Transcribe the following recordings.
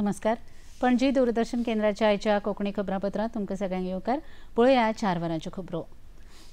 नमस्कार. पणजी दूरदर्शन केंद्राच्या आयच्या कोंकणी खबरापत्रांत तुमकां सगळ्यांक येवकार. पळोवया 4 वरांच्यो खबरो.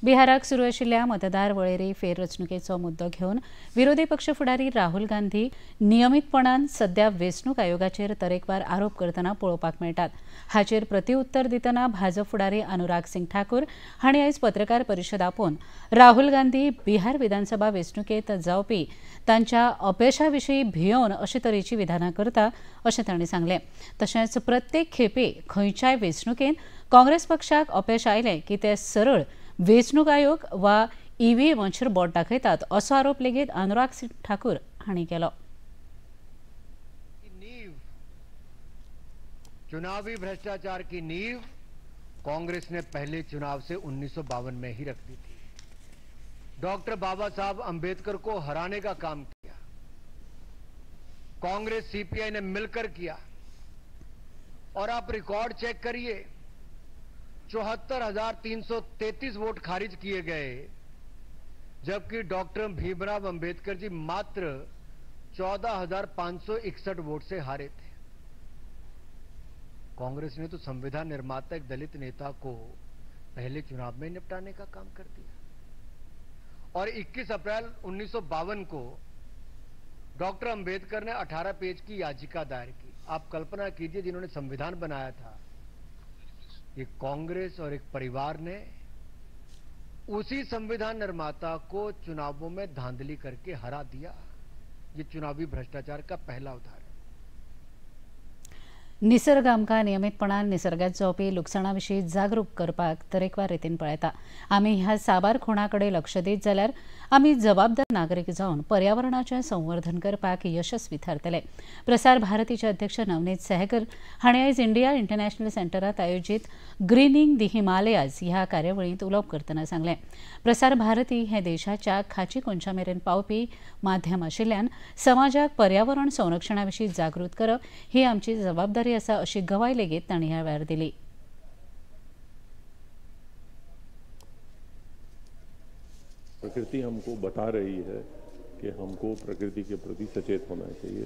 बिहाराक सुरू आशिल्ल्या मतदार वळेरी फेररचणुकेचो मुद्दो घेवन विरोधी पक्ष फुडारी राहुल गांधी नियमितपणान सध्या वेंचणूक आयोगाचेर तरेकवार आरोप करतना पळोवपाक मेळटात. हाचेर प्रतिउत्तर दितना भाजप फुडारी अनुराग सिंग ठाकूर हांणी आयज पत्रकार परिशद आपोवन राहुल गांधी बिहार विधानसभा वेंचणुकेंत जावपी तांच्या अपेशा विशीं भियोवन अशे तरेची विधानां करता अशें तांणी सांगलें. तशेंच प्रत्येक खेपे खंयच्याय वेंचणुकेंत काँग्रेस पक्षाक अपेश आयलें की ते सरळ वेंचणूक आयोग वा ईव्हीएमाचेर बोट दाखयतात असो आरोप लेगीत अनुराग सिंग ठाकूर हांणी केलो. नींव चुनावी भ्रष्टाचार की नींव कांग्रेस ने पहले चुनाव से 1952 में ही रख दी थी. डॉक्टर बाबा साहब अंबेडकर को हराने का काम किया कांग्रेस, सीपीआई ने मिलकर किया. और आप रिकॉर्ड चेक करिए, 74,333 वोट खारिज किए गए, जबकि डॉक्टर भीमराव अंबेडकर जी मात्र 14,561 वोट से हारे थे. कांग्रेस ने तो संविधान निर्माता एक दलित नेता को पहले चुनाव में निपटाने का काम कर दिया. और 21 अप्रैल 1952 को डॉक्टर अंबेडकर ने 18 पेज की याचिका दायर की. आप कल्पना कीजिए, जिन्होंने संविधान बनाया था, ये कांग्रेस और एक परिवार ने उसी संविधान निर्माता को चुनावों में धांधली करके हरा दिया. ये चुनावी भ्रष्टाचार का पहला उदाहरण. निसर्ग आमकां नियमितपणान निसर्गात जावपी लुकसाणा विशीं जागरूक करपाक तरेकवार रितीन पळयता. आमी ह्या साबार खुणा कडेन लक्ष दीत जाल्यार आमी जबाबदार नागरीक जावन पर्यावरणाचें संवर्धन करपाक यशस्वी थारतले. प्रसार भारतीचे अध्यक्ष नवनीत सहगल हांणी आयज इंडिया इंटरनॅशनल सेंटरांत आयोजीत ग्रीनिंग दी हिमालयाज ह्या कार्यावळींत उलोवप करतना सांगलें. प्रसार भारती हें देशाच्या खाची कोनशा मेरेन पावपी माध्यम आशिल्ल्यान समाजाक पर्यावरण संरक्षणा विशीं जागृत करप ही आमची जबाबदारी आसा अशी गवाय लेगीत तांणी ह्या वेळार दिली. प्रकृति हमको बता रही है कि हमको प्रकृति के प्रति सचेत होना चाहिए.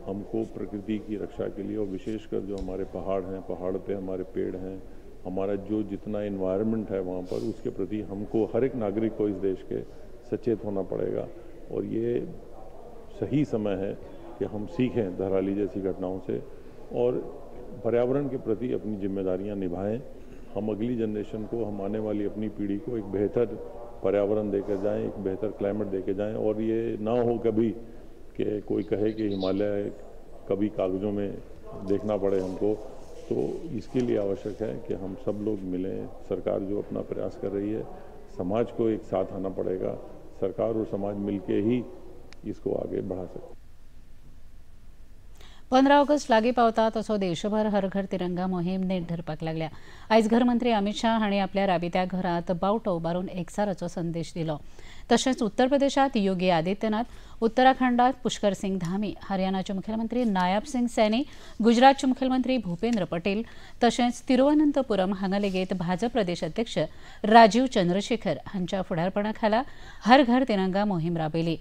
हमको प्रकृति की रक्षा के लिए और विशेषकर जो हमारे पहाड़ हैं, पहाड़ पे हमारे पेड़ हैं, हमारा जो जितना इन्वायरमेंट है वहाँ पर, उसके प्रति हमको हर एक नागरिक को इस देश के सचेत होना पड़ेगा. और ये सही समय है कि हम सीखें धराली जैसी घटनाओं से और पर्यावरण के प्रति अपनी जिम्मेदारियां निभाएं. हम अगली जनरेशन को, हम आने वाली अपनी पीढ़ी को एक बेहतर पर्यावरण देकर जाएं, एक बेहतर क्लाइमेट देकर जाएं. और ये ना हो कभी कि कोई कहे कि हिमालय कभी कागज़ों में देखना पड़े हमको. तो इसके लिए आवश्यक है कि हम सब लोग मिलें. सरकार जो अपना प्रयास कर रही है, समाज को एक साथ आना पड़ेगा. सरकार और समाज मिलके ही इसको आगे बढ़ा सकते. 15 ऑगस्ट लागीं पावता तसो देशभर हर घर तिरंगा मोहीम नेट धरपाक लागल्या. आयज घरमंत्री अमित शाह हांणी आपल्या राबित्या घरांत बावटो उबारून एकचाराचो संदेश दिलो. तशेंच उत्तर प्रदेशांत योगी आदित्यनाथ, उत्तराखंडात पुष्कर सिंग धामी, हरियाणाचे मुख्यमंत्री नायब सिंग सैनी, गुजरातचे मुख्यमंत्री भूपेंद्र पटेल, तशेंच तिरुवनंतपुरम हांगा लेगीत भाजप प्रदेश अध्यक्ष राजीव चंद्रशेखर हांच्या फुडारपणा खाला हर घर तिरंगा मोहीम राबयली.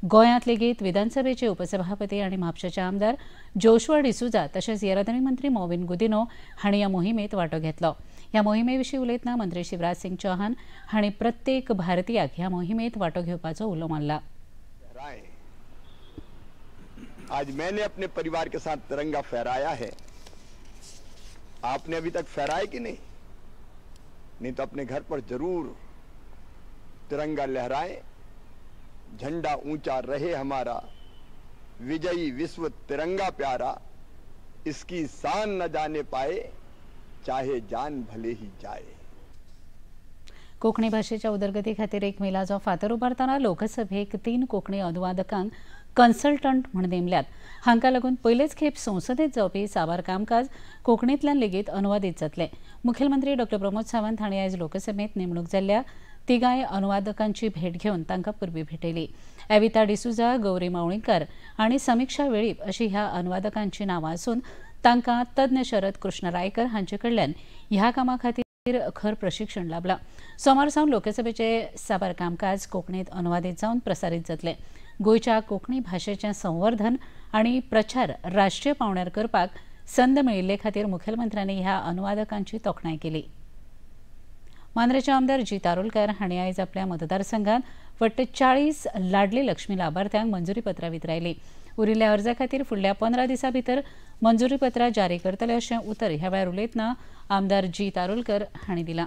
गोंयांत लेगीत विधानसभेचे उपसभापती आनी म्हापशेचे आमदार जोशुआ डिसुजा तशेंच येरादारी मंत्री मॉविन गुदिनो हांणी ह्या मोहिमेंत वांटो घेतलो. ह्या मोहिमे विशीं उलयतना मंत्री शिवराज सिंग चौहान हांणी प्रत्येक भारतीयाक ह्या मोहिमेंत वांटो घेवपाचो उलो मारला. आज मैंने अपने परिवार के साथ तिरंगा फहराया है. आपने अभी तक फहराया कि नहीं? नहीं तो अपने घर पर जरूर तिरंगा लहराएं. झंडा ऊंचा रहे हमारा, विजयी विश्व तिरंगा प्यारा, इसकी शान न जाने पाए, चाहे जान भले ही जाए. कोंकणी भाषेच्या उदरगती खातीर एक मेलाचो फातर उबारतना लोकसभेक 3 कोंकणी अनुवादकांक कन्सल्टंट म्हूण नेमल्यात. हांकां लागून पयलेच खेप संसदेत जावपी साबार कामकाज कोंकणींतल्यान लेगीत अनुवादीत जातलें. मुखेलमंत्री डॉक्टर प्रमोद सावंत हांणी आयज लोकसभेंत नेमणूक जाल्ल्या तिगांय अनुवादकांची भेट घेवन तांकां परबीं भेटयली. एविता डिसुजा, गौरी मावळींकर आनी समिक्षा वेळीप अशी ह्या अनुवादकांची नांवां आसून तांकां तज्ञ शरद कृष्ण रायकर हांचे कडल्यान ह्या कामा खातीर खर प्रशिक्षण लाभलां. सोमार सावन लोकसभेचे साबार कामकाज कोंकणीत अनुवादीत जावन प्रसारीत जातलें. गोंयच्या कोंकणी भाशेचें संवर्धन आनी प्रचार राष्ट्रीय पावंड्यार करपाक संद मेळिल्ले खातीर मुखेलमंत्र्यांनी ह्या अनुवादकांची तोखणाय केली. मांद्रेचे आमदार जी तारुलकर हांणी आयज आपल्या मतदारसंघात वट्ट 40 लाडली लक्ष्मी लाभार्थ्यांक मंजुरी पत्रां वितरायली. उरिल्ल्या अर्जा खातीर फुडल्या 15 दिसां भितर मंजुरी पत्रां जारी करतले अशें उतर ह्या वेळार उलयतना आमदार जी तारुलकर हांणी दिलां.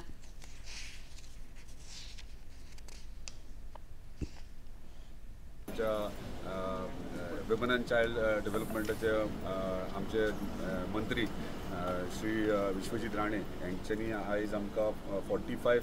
वुमन अँड चायल्ड डेव्हलपमेंटाचे आमचे मंत्री श्री विश्वजीत राणे यांच्यानी आयज आमकां 45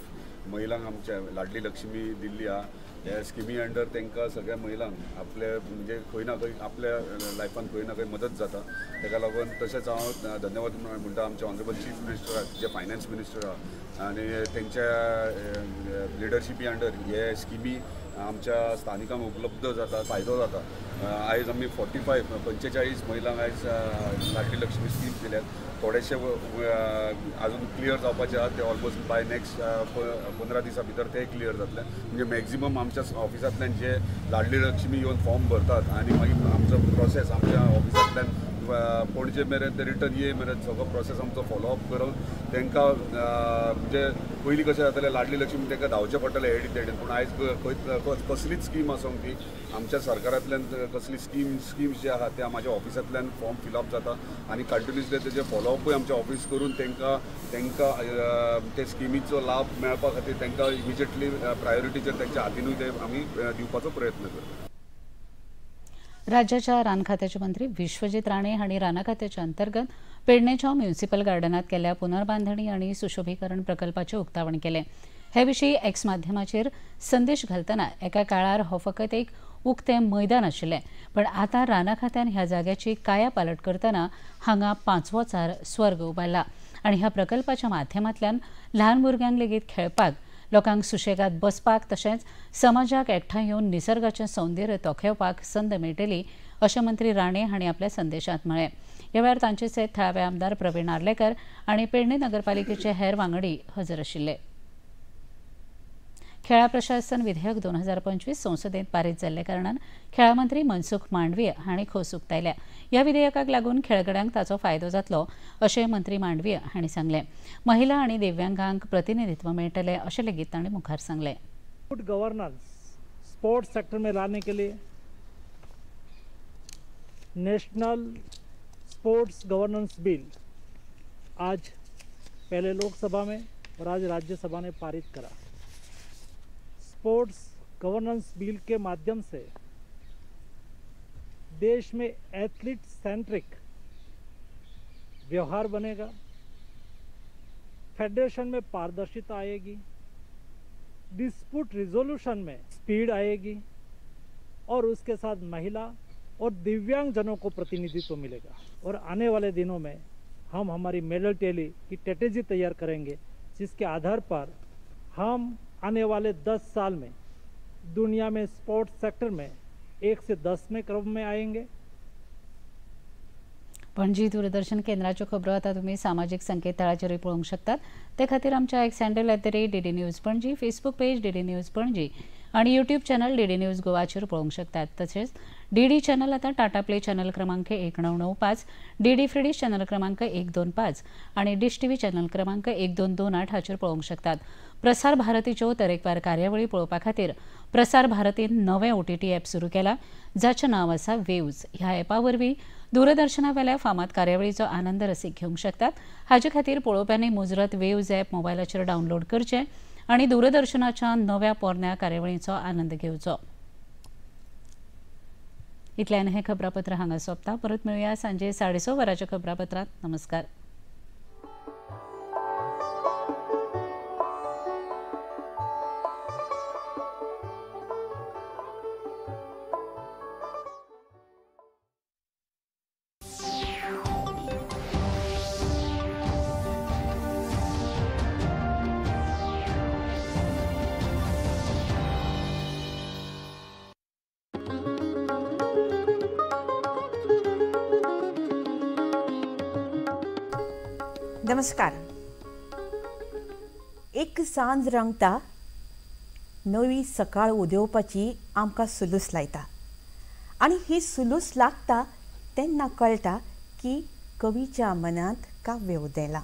महिलांक आमच्या लाडली लक्ष्मी दिल्ली आहा. ह्या स्किमी अंडर तांकां सगळ्या महिलांक आपले म्हणजे खंय ना खंय आपल्या लायफान खंय ना खंय मदत जाता. ताका लागून तशेंच हांव धन्यवाद म्हणटा आमचे ऑनरेबल चीफ मिनिस्टर जे फायनान्स मिनिस्टर आहा आनी तेंच्या लिडरशिपी अंडर हे स्किमी आमच्या स्थानिकांक उपलब्ध जाता, फायदो जाता. आयज आमी 45 महिलांक आयज लाडली लक्ष्मी स्कीम दिल्यात. थोडेशे अजून क्लियर जावपाचे आहा, ते ऑलमोस्ट बाय नेक्स्ट 15 दिसां भितर ते क्लियर जातले. म्हणजे मॅक्झिमम आमच्या ऑफिसांतल्यान जे लाडली लक्ष्मी येवन फॉर्म भरतात आनी मागीर आमचो प्रोसेस आमच्या ऑफिसांतल्यान पणजे मेरेन ते रिटर्न ये मेरेन सगळो प्रोसेस आमचो फॉलोअप करून तांकां म्हणजे पयलीं कशें जातालें लाडली लक्ष्मी तांकां धांवचें पडटालें हेडी तेडीन, पूण आयज खंय कसलीच स्कीम आसूं ती आमच्या सरकारांतल्यान कसली स्किम्स जे आहा ते म्हाज्या ऑफिसांतल्यान फॉर्म फिलअप जाता आनी कंटिन्युअसली तेजे फॉलोअपूय आमच्या ऑफिस करून तांकां तांकां ते स्किमीचो लाभ मेळपा खातीर तांकां इमिजिएटली प्रायोरिटीचेर तांच्या हातीनूय ते आमी दिवपाचो प्रयत्न करता. राज्याच्या रान खात्याचे मंत्री विश्वजीत राणे हांणी रान खात्याच्या अंतर्गत पेडणेच्या म्युनिसिपल गार्डनात केल्ल्या पुनर्बांधणी आनी सुशोभीकरण प्रकल्पाचें उक्तावण केलें. हे विशीं एक्स माध्यमाचेर संदेश घालतना एका काळार हो फकत एक उक्तें मैदान आशिल्लें, पण आतां रान खात्यान ह्या जाग्याची काया पालट करतना हांगा पांचवोचार स्वर्ग उबारला आनी ह्या प्रकल्पाच्या माध्यमांतल्यान ल्हान भुरग्यांक लेगीत खेळपाक, लोकांक सुशेगाद बसपाक तशेंच समाजाक एकठांय येवन निसर्गाचें सौंदर्य तोखेवपाक संद मेळटली अशें मंत्री राणे हांणी आपल्या संदेशांत म्हळें. ह्या वेळार तांचे सयत थळावे आमदार प्रवीण आर्लेकर आनी पेडणे नगरपालिकेचे हेर वांगडी हजर आशिल्ले. खेळा प्रशासन विधेयक 2025 संसदेत पारीत जाल्ल्या कारणान खेळा मंत्री मनसुख मांडवीय हांणी खोस उक्तायल्या. ह्या विधेयकाक लागून खेळगड्यांक ताचो फायदो जातलो अशें मंत्री मांडवीय हांणी सांगलें. महिला आनी दिव्यांगांक प्रतिनिधित्व मेळटलें अशें लेगीत तांणी मुखार सांगलें. गुड गवर्नन्स स्पोर्ट्स सेक्टर में लाने के लिए नेशनल स्पोर्ट्स गवर्नेंस बिल आज पहले लोकसभा में और आज राज्यसभा ने पारित करा. स्पोर्ट्स गवर्नेंस बिल के माध्यम से देश में एथलीट सेंट्रिक व्यवहार बनेगा, फेडरेशन में पारदर्शिता आएगी, डिस्प्यूट रिजोल्यूशन में स्पीड आएगी और उसके साथ महिला और दिव्यांगजनों को प्रतिनिधित्व मिलेगा. और आने वाले दिनों में हम हमारी मेडल टैली की स्ट्रेटेजी तैयार करेंगे, जिसके आधार पर हम आने वाले 10 साल में दुनिया में स्पोर्ट्स सेक्टर में 1 से 10 में क्रम में आएंगे. पणजी दूरदर्शन केंद्राच्यो खबरो आतां तुमी सामाजीक संकेतथळाचेरूय पळोवंक शकतात. ते खातीर आमच्या X handle @DD News Panaji, Facebook page DD News Panaji आनी यूट्यूब चॅनल डीडी न्यूज गोवाचेर पळोवंक शकतात. तशेंच डीडी चॅनल आतां टाटा प्ले चॅनल क्रमांक 1995, डीडी फ्री डिश चॅनल क्रमांक 125 आनी डिश टीव्ही चॅनल क्रमांक 1228 हाचेर पळोवंक शकतात. प्रसार भारतीच्यो तरेकवार कार्यावळी पळोवपा खातीर प्रसार भारतीन नवें OTT app सुरू केला, जाचें नांव आसा वेव्ज. ह्या ॲपा वरवीं दूरदर्शनावेल्या फामाद कार्यावळीचो आनंद रसीक घेवंक शकतात. हाचे खातीर पळोवप्यांनी मुजरत वेव्ज ॲप मोबायलाचेर डावनलोड करचें आनी दूरदर्शनाच्या नव्या पोरण्या कार्यावळीचो आनंद घेवचो. इतल्यान हें खबरापत्र हांगा सोंपता. परत मेळुया सांजे 6:30 वरांच्या खबरापत्रांत. नमस्कार. नमस्कार. एक सांज रंगता, नवी सकाळ उदेवपाची आमकां सुलूस लायता आनी ही सुलूस लागता तेन्ना कळटा की कवीच्या मनांत काव्य उदेलां.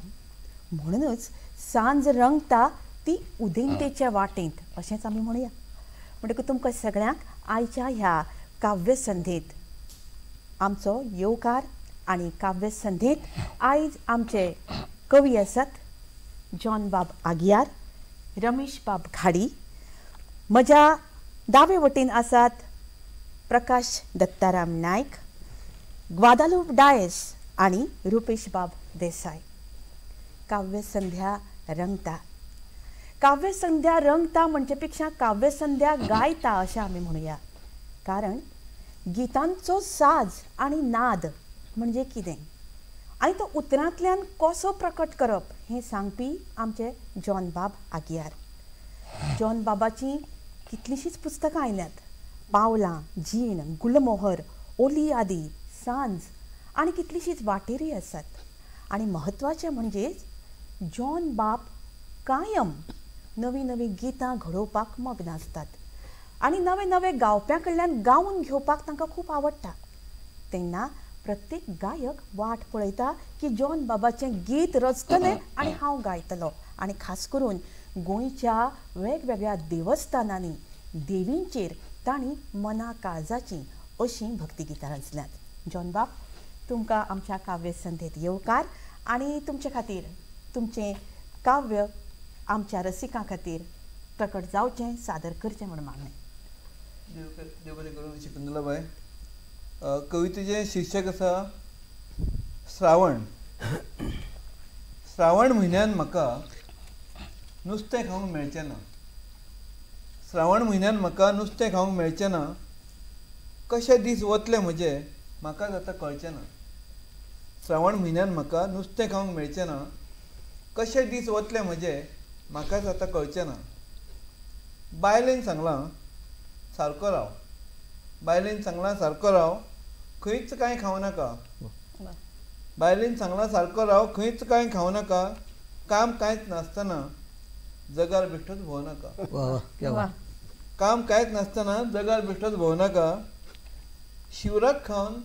म्हणूनच सांज रंगता ती उदेंतेच्या वाटेंत अशेंच आमी म्हणुया. म्हणटकूच तुमकां सगळ्यांक आयच्या ह्या काव्यसंध्येंत आमचो येवकार. आनी काव्यसंध्येंत आयज आमचे कवी आसात जॉन बाब आगियार, रमेश बाब घाडी, म्हज्या दावे वटेन आसात प्रकाश दत्ताराम नायक, ग्वादालूप डायस आनी रुपेश बाब देसाय. काव्यसंध्या रंगता, काव्यसंध्या रंगता म्हणचे पेक्षा काव्यसंध्या गायता अशें आमी म्हणुया. कारण गितांचो साज आनी नाद म्हणजे कितें आनी तो उतरांतल्यान कसो प्रकट करप हें सांगपी आमचे जॉन बाब आगियार. जॉन बाबाचीं कितलींशींच पुस्तकां आयल्यांत. पावलां, जीण, गुलमोहर, ओली आदी, सांज आनी कितलींशींच वाटेरय आसात. आनी म्हत्वाचें म्हणजेच जॉन बाब कायम नवीं नवीं गितां घडोवपाक मग्न आसतात आनी नवे नवे गावप्यां कडल्यान गावन घेवपाक तांकां खूब आवडटा. तेन्ना प्रत्येक गायक वाट पळयता की जॉन बाबाचें गीत रचतलें आनी हांव गायतलो. आनी खास करून गोंयच्या वेगवेगळ्या देवस्थानांनी देवींचेर तांणी मना काळजाचीं अशीं भक्तिगितां रचल्यांत. जॉन बाब, तुमकां आमच्या काव्यसंध्येंत येवकार आनी तुमचे खातीर तुमचें काव्य आमच्या रसिकां खातीर प्रकट जावचें, सादर करचें म्हूण मागणें. देव बरें करूं शकुंतला बाय. कवितेचें शीर्षक आसा श्रावण. श्रावण म्हयन्यान म्हाका नुस्तें खावंक मेळचें ना. श्रावण म्हयन्यान म्हाका नुस्तें खावंक मेळचें ना. कशे दीस वतले म्हजे म्हाकाच आतां कळचें ना. श्रावण म्हयन्यान म्हाका नुस्तें खावंक मेळचें ना. कशे दीस वतले म्हजे म्हाकाच आतां कळचें ना. बायलेन सांगलां सारको राव, बायलेन सांगलां सारको राव, खंयच कांय खावं नाका. बायलेन सांगलां सारको राव, खंयच कांय खावं नाका. काम कांयच नासतना जगार बेश्टोच भोंवू नाका. काम कांयच नासतना जगार बेश्टोच भोंवू नाका. शिवराक खावन,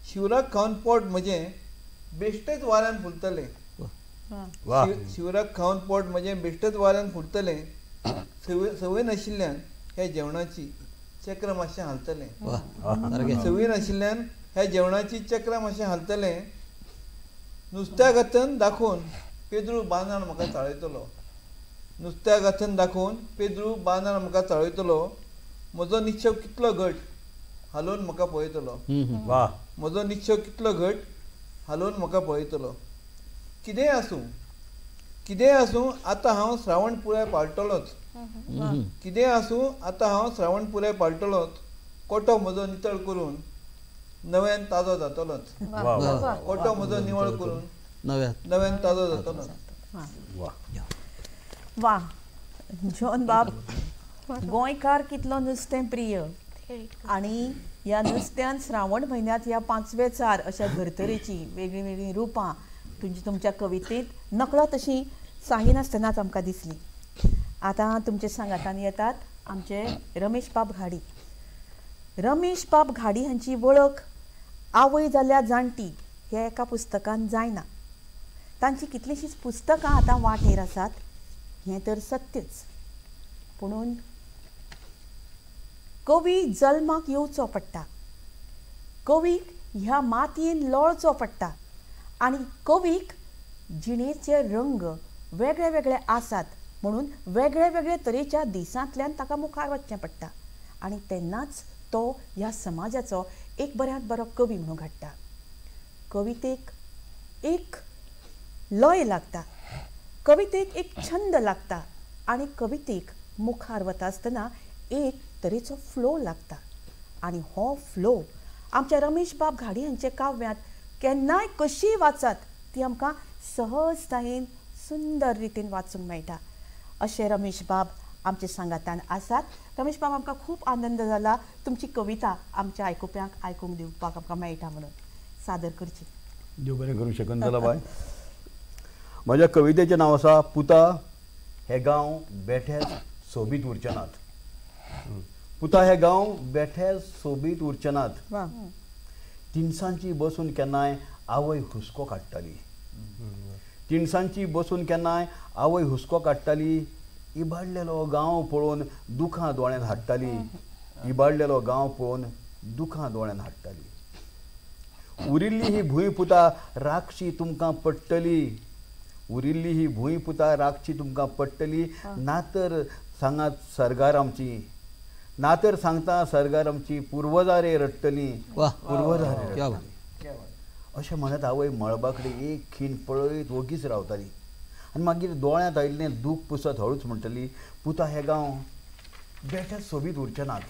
शिवराक खावन पोट म्हजें बेश्टेच वाऱ्यान फुलतलें. शिवराक खावन पोट म्हजें बेश्टेच वाऱ्यान फुलतलें. संवय नाशिल्ल्यान ह्या जेवणाची चक्र मातशें हालतलें. संवय नाशिल्ल्यान ह्या जेवणाची चक्र मातशें हालतलें. नुस्त्या गाथन दाखोवन पेद्रू बांदार म्हाका चाळयतलो. नुस्त्या गाथन दाखोवन पेद्रू बांदार म्हाका चाळयतलो. म्हजो निश्चव कितलो घट हालोवन म्हाका पळयतलो. म्हजो निश्चव कितलो घट हालोवन म्हाका पळयतलो. कितेंय आसूं, कितेंय आसूं आतां हांव श्रावण पुराय पाळटलोच. कितेंय आसूं आतां हांव श्रावण पुराय पाळटलोच. कोटो म्हजो नितळ करून नव्यान ताजो जातलोच. कोटो म्हजो निवळ करून नव्यान ताजो जातलोच. वा जॉन बाब, गोंयकार कितलो नुस्तें प्रिय आनी ह्या नुस्त्यान श्रावण म्हयन्यांत ह्या पांचवे चार अशा धर्तरेचीं वेगळीं वेगळीं रुपां तुमची तुमच्या कवितेंत नकळत अशीं सांगिनासतनाच आमकां दिसलीं. आतां तुमचे सांगातान येतात आमचे रमेश बाब घाडी. रमेश बाब घाडी हांची वळख आवय जाल्या जाणटी ह्या एका पुस्तकान जायना. तांची कितलींशींच पुस्तकां आतां वाटेर आसात हें तर सत्यच. पुणून कवी जल्माक येवचो पडटा, कवीक ह्या मातयेन लोळचो पडटा आनी कवीक जिणेचे रंग वेगळे वेगळे आसात म्हणून वेगळे वेगळे तरेच्या दिसांतल्यान ताका मुखार वचचें पडटा आनी तेन्नाच तो ह्या समाजाचो एक बऱ्यांत बरो कवी म्हणून घडटा. कवितेक एक लय लागता, कवितेक एक छंद लागता आनी कवितेक मुखार वता आसतना एक तरेचो फ्लो लागता आनी हो फ्लो आमच्या रमेश बाब घाडी हांच्या काव्यांत केन्नाय कशीय वाचात ती आमकां सहजतायेन सुंदर रितीन वाचूंक मेळटा. अशें रमेश बाब आमचे सांगातान आसात. रमेश बाब, आमकां खूब आनंद जाला तुमची कविता आमच्या आयकुप्यांक आयकूंक दिवपाक आमकां मेळटा म्हणून सादर करची. देव बरें करूं शकुंतला बाय. म्हज्या कवितेचें नांव आसा पुता हे गांव बेठेच सोबीत उरचे नात. पुता हे गांव बेठेच सोबीत उरचे नात. तिनसांची बसून केन्नाय आवय हुस्को काडटाली. तिनसांची बसून केन्नाय आवय हुस्को काडटाली. इबाडलेलो गांव पळोवन दुखां दोळ्यांत हाडटाली. इबाडलेलो गांव पळोवन दुखां दोळ्यांत हाडटाली. उरिल्ली ही भूंय पुता राखची तुमकां पडटली. उरिल्ली ही भूंय पुता राखची तुमकां पडटली. नातर सांगात सरगार आमची, नातर सांगता सरगार आमची पुर्वजारे रडटली, पुर्वजारे रडटली. अशें म्हणत आवय मळबा कडेन एक खीण पळयत वगीच रावताली आनी मागीर दोळ्यांत आयिल्लें दूख पुसत हळूच म्हणटली, पुता हे गांव बेठेच सोबीत उरचे नात.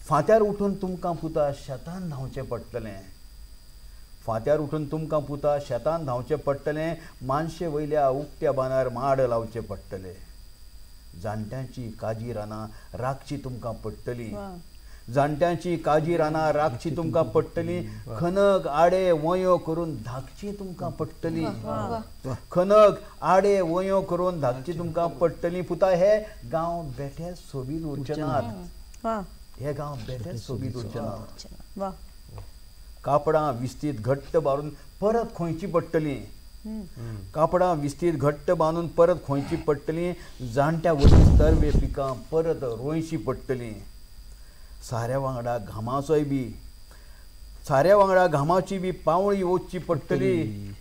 फांत्यार उठून तुमकां पुता शेतान धांवचें पडटलें. फांत्यार उठून तुमकां पुता शेतान धांवचें पडटलें. मानशे वयल्या उक्त्या बांदार माड लावचे पडटले. जाणट्यांची काजी रानां राखची तुमकां पडटली. जाणट्यांची काजी रानां राखची तुमकां पडटली. खनक आडे वंयो करून धाकची तुमकां पडटली. खनक आडे वंयो करून धाकची तुमकां पडटली. पुता हे गांव बेठे सोबीत उरचे नात. हे गांव बेठे सोबीत उरचे नात. कापडां विस्तीत घट्ट बांदून परत खोंयची पडटली. कापडां विस्तीत घट्ट बांदून परत खोंयची पडटली. जाणट्या वरवीं तरवे पिकां परत रोयची पडटली. साऱ्या वांगडा घामाचोय बी, साऱ्या वांगडा घामाची बी पावळी वचची पडटली.